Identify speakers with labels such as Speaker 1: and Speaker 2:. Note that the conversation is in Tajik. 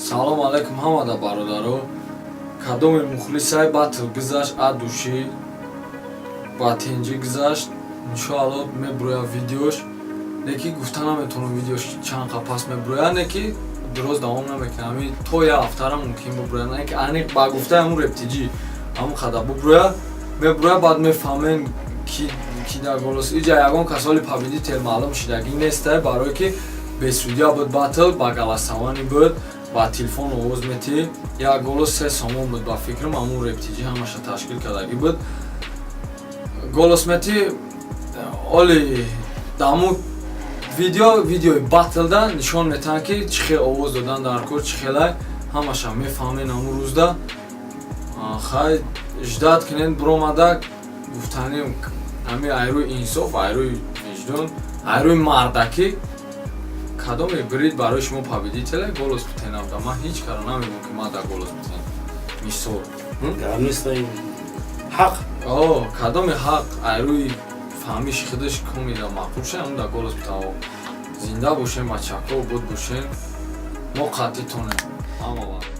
Speaker 1: Салом алейкум ҳамада, бародаро. Кадоми мухлисай, батл гузашт, от души ба тинҷӣ гузашт. Иншоалло, мебуроя видеош, леки гуфта наметавонам, видеош чанд қа пас мебуроя, не ки дуроз давом намекунад. Ҳами то як ҳафтара мумкин бубуроя, не ки аниқ ба гуфтаи ҳамун рептиҷӣ ҳамун қадар бубуроя, мебуроя. Баъд мефаҳмем, ки дар голос иҷа ягон касоли победитель маълум шидагӣ нестай, барое ки без судья буд батл, ба голосование буд, ба телефон овоз метӣ. Як голос 3 сомон буд, ба фикрам. Ҳамун рептиҷӣ ҳамаша ташкил кардагӣ буд. Голос метӣ. Оли даму видеои батлда нишон метаҳанд, ки чӣ хел овоз додан дар кор, чӣ хелай, ҳамаша мефаҳмен ҳамун рӯзда. Хай, ждать кунед, биромада гуфтанем. Ҳами айрӯи инсоф, айрӯи виҷдон, айрӯи мардакӣ, кадоме бирид барои шумо победителе, голос битенавда. Ман ҳеҷ кара намегӯм, ки ман дар голос битен, мисол.
Speaker 2: Гап нест, ҳақ.
Speaker 1: О, кадоме ҳақ, айрӯи фаҳмиши худаш комида маъқул шуда, ҳамун дар голос битен. Зинда бошем, бачако, буд бошем, мо қатъитонем ҳама вақт.